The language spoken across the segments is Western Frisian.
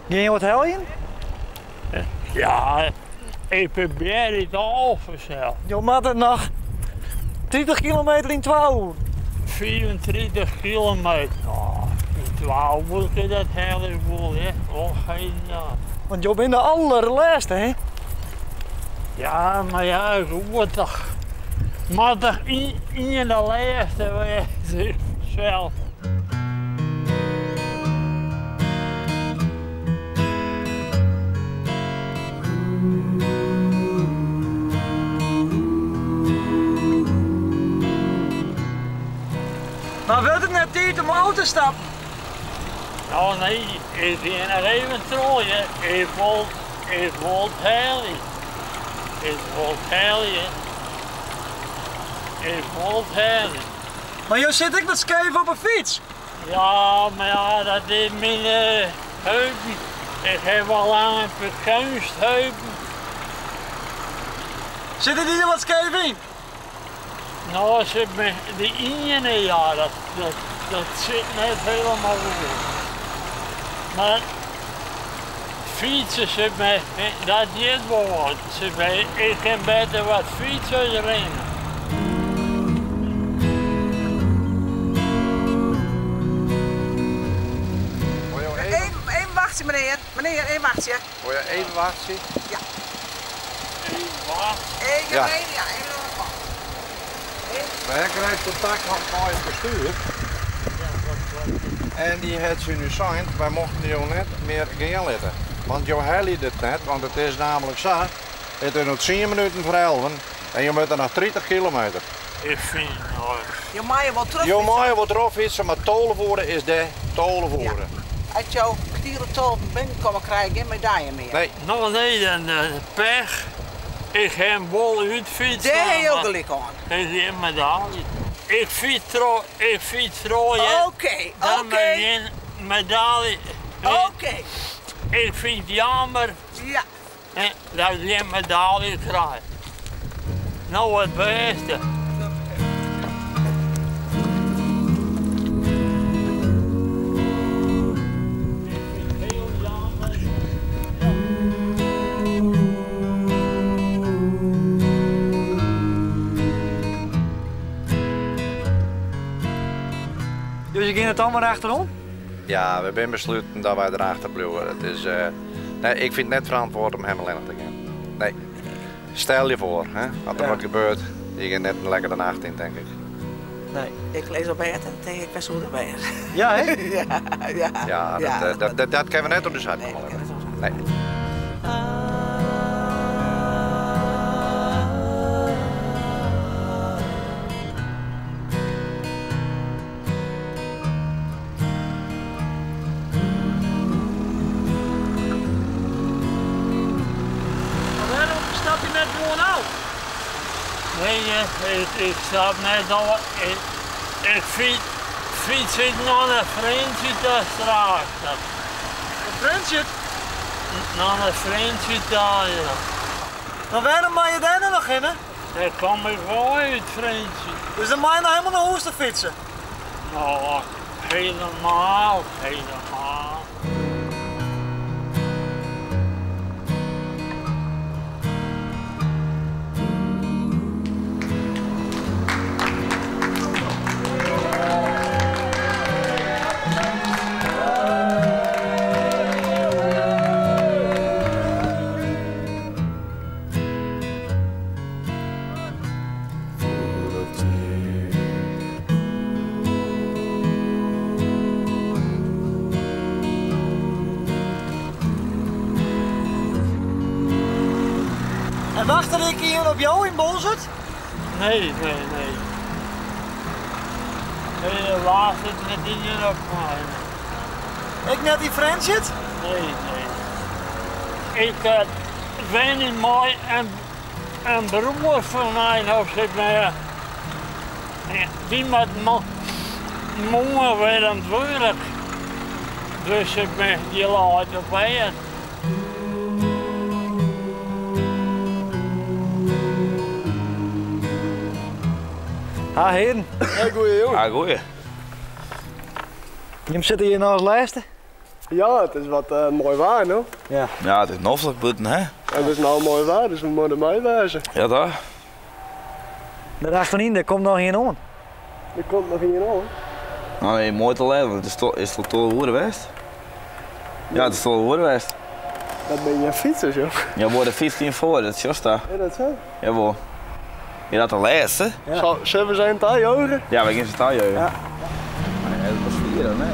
Gean je wat heljen? Ja, ik probeer it al fansels. Jo moatte noch 30 kilometer yn twa oeren. 35 kilometer. Oh, yn twa oeren kin dat helje wol, hè. Oh, geen ja. Want jo binne de allerlêste, hè? Ja, mar ja, goed toch. Moat toch ien de lêste wêze sels. Maar wurdt it net tiid om ôf te stappen? No nee, ik gean noch even troch. Ik wol, ik wol it helje. Ik wol it helje. Ik wol it helje. Mar jo sitte ek wat skeef op 'e fyts. Ja, mar ja, dat is myn heupen. Ik ha al lang in keunstheupen. Sitte dy der wat skeef yn? No, sit me de iene, ja, dat, dat, dat sit net helemaal goed. Mar fytsen sit me, dat giet wol wat. Sit me, ik kin better wat fytse as rinne. Even wachtsje, menear. Menear, even wachtsje. Wol je even wachtsje? Ja. Even wachtsje. Even, Ja. even, ja, even oan de kant. Wy krijgen kontakt mei it bestuur. En dy hat se nu sein, wy mochten jo net mear gean litte. Want jo helje dit net, want it is namelijk sa, it is no tsien minuten foar elven en jo moatte noch 30 kilometer. Ik fyn no. Jo meie wol troch. Jo meie wol trochfytse, mar 12 oere is de 12 oere. As jo kertier oer tolven binnenkomme, krije jo gjin medalje mear. Nee. No nee, dan pech. Ik ha him wol útfytst. Dêr ha jo gelyk oan. Is gjin medalje. Ik fyts troch, ik fyts troch hear. Oké, Dan oké. mar gjin medalje. Oké. Ik fyn it jammer Ja. dat ik gjin medalje krij. No it bêste. Ik fyn it hiel jammer. Dus je geane it dan mar achterom? Ja, we binne besluten dat wy derachter bliuwe. It is, nee, ik fyn it net ferantwurde om him allinnich te gean. Nee. Stel je foar, hè, as der wat gebeurt, je gean net in lekker de nacht yn, tink ik. Nee. Ik lis op bêd en tink ik, wêr soe er wêze? Ja, hè? Ja, ja. Ja, dat, dat, dat kinne we net oer de side komme litte. Nee. Maar wêrom stap je net gewoan ôf? Nee, ik stap net ôf. Ik fyts ik nei de Frjentsjer straks. De Frjentsjer? Nei de Frjentsjer ta, ja. Mar wêrom mei je dêr noch hinne? Dêr kom ik wei út Frjentsjer. Dus dan mei je noch helemaal nei hûs te fytsen? No, helemaal, helemaal. En wachtet ek ien op jo yn Boalsert? Nee, nee, nee. Nee, der wachtet net ien op my. Ek net yn Frjentsjer? Nee, nee. Ik wenje mei in broer fan my no sit mar dy moat moarn wer oan it wurk. Dus ik bin dy leit op bêd. Ha hearen. Hey, goeie jûn. Ha goeie. Jim sitte hjir no as lêste? Ja, it is wat moai waar no. Ja. Ja, it is noflik bûten, hè? It is no moai waar, dus we moatte mei wêze. Ja, toch? Dêr achteryn, dêr komt noch ien oan. Der komt noch ien oan. No, nee, moai te let, want it is al 12 oere west. Ja, it is 12 oere west. Dat binne gjin fytsers, joh. Jawol, der fytst ien foar, dat sjochst ta. Is dat sa? Jawol. Is dat de lêste? Ja. Sille we se even tajoge? Ja, we gean se tajoge. Ja. Dat was vier dan, hè?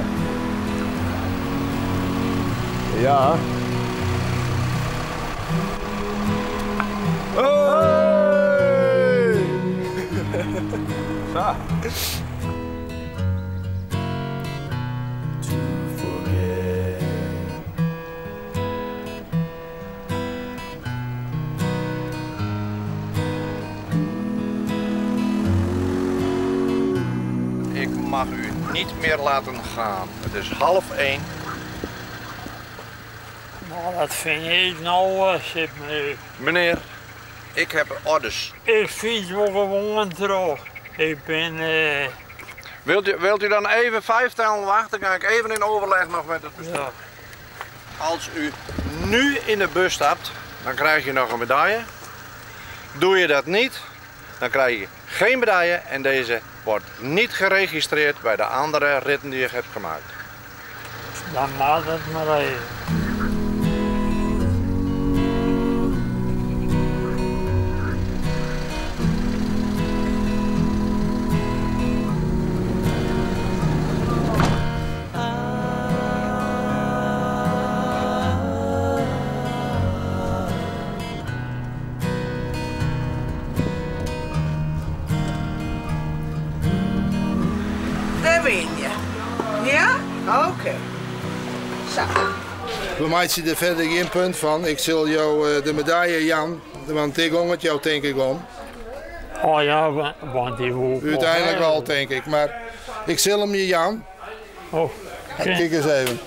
Ja. Hey! Sa. Ik mag u niet meer laten gaan. Het is 12:30. Nou, dat vind ik nou, zit me. Meneer, ik heb orders. Ik fiets wel gewoon terug. Ik ben. Wilt u dan even 5 tellen wachten? Ga ik even in overleg nog met het bestuur. Ja. Als u nu in de bus stapt, dan krijg je nog een medaille. Doe je dat niet, dan krijg je geen medaille en deze wordt niet geregistreerd bij de andere ritten die je hebt gemaakt. Dan maakt het maar even. Dêr bin je. Ja? Oké. Sa. We meitsje der fierder gjin punt fan. Ik sil jo de medaille jaan, want dêr gong it jo tink ik om. Oh ja, want dy woe ik wol Uteinlik hawwe. wol, tink ik. Mar ik sil him je jaan. Oh. Kijk eens even.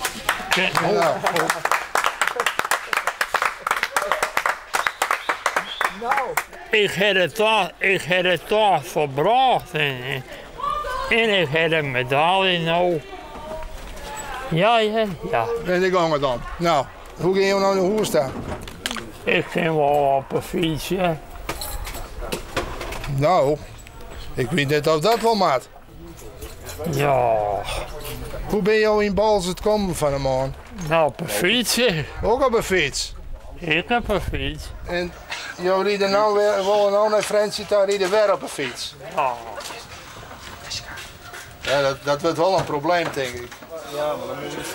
Nou. Ik ha it toch, ik ha it toch folbrocht en ik ha de medalje no. Ja, ja, ja. En dêr gong it om. Nou, hoe gean jo no nei hûs ta? Ik kin wol op 'e fyts, ja. Nou, ik wit net oft dat wol moat. Ja. Hoe binne jo yn Boalsert kommen fan 'e moarn? Nou, op 'e fyts. Ook op 'e fyts? Ik op 'e fyts. En jo ride no wer, wolle no nei Frjentsjer ta, ride wer op 'e fyts? Ja. Ja, dat wurdt wol in probleem, tink ik.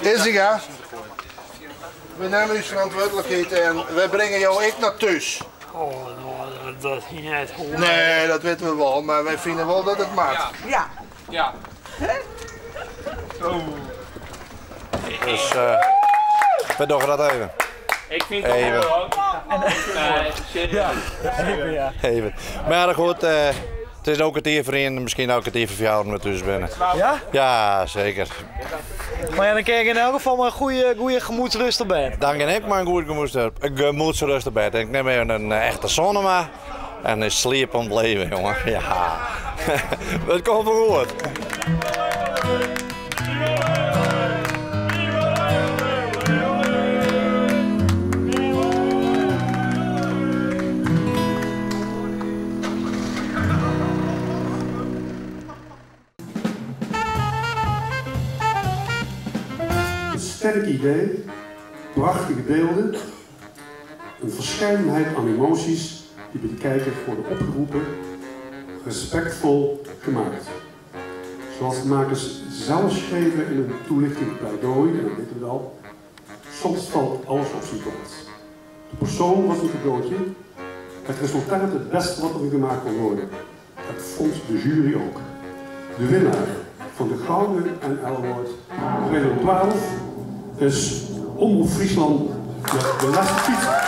Izinga, we nimme ús ferantwurdlikheid en wy bringe jo ek noch thús. Oh, no, dat hie net hoeven. Nee, dat witte we wol, mar wy fine wol dat it moat. Ja. Ja. Dus we dogge dat even. Ik fyn it Even. wol moai. Nee, serieus. Ja. Even. Mar goed, it is no 1:45, miskien no 3:45 we thús binne. Ja? Ja, seker. Mar ja, dan kin ik yn elk gefal mei in goede gemoedsrust op bêd. Dan kin ik mei in goed gemoedsrust op bêd. Ik nim even in echte zonne en is sliep om it leven, jongen. Ja. It komt wol goed. Een sterk idee, prachtige beelden, een verscheidenheid aan emoties die bij de kijker worden opgeroepen, respectvol gemaakt. Zoals de makers zelf schreven in een toelichting pleidooi, en dat weten we al, soms valt alles op zijn plaats. De persoon was een cadeautje, het resultaat het beste wat er gemaakt kon worden. Dat vond de jury ook. De winnaar van de Gouden NL Award 2012 is Omroep Fryslân met De Lêste Fiets.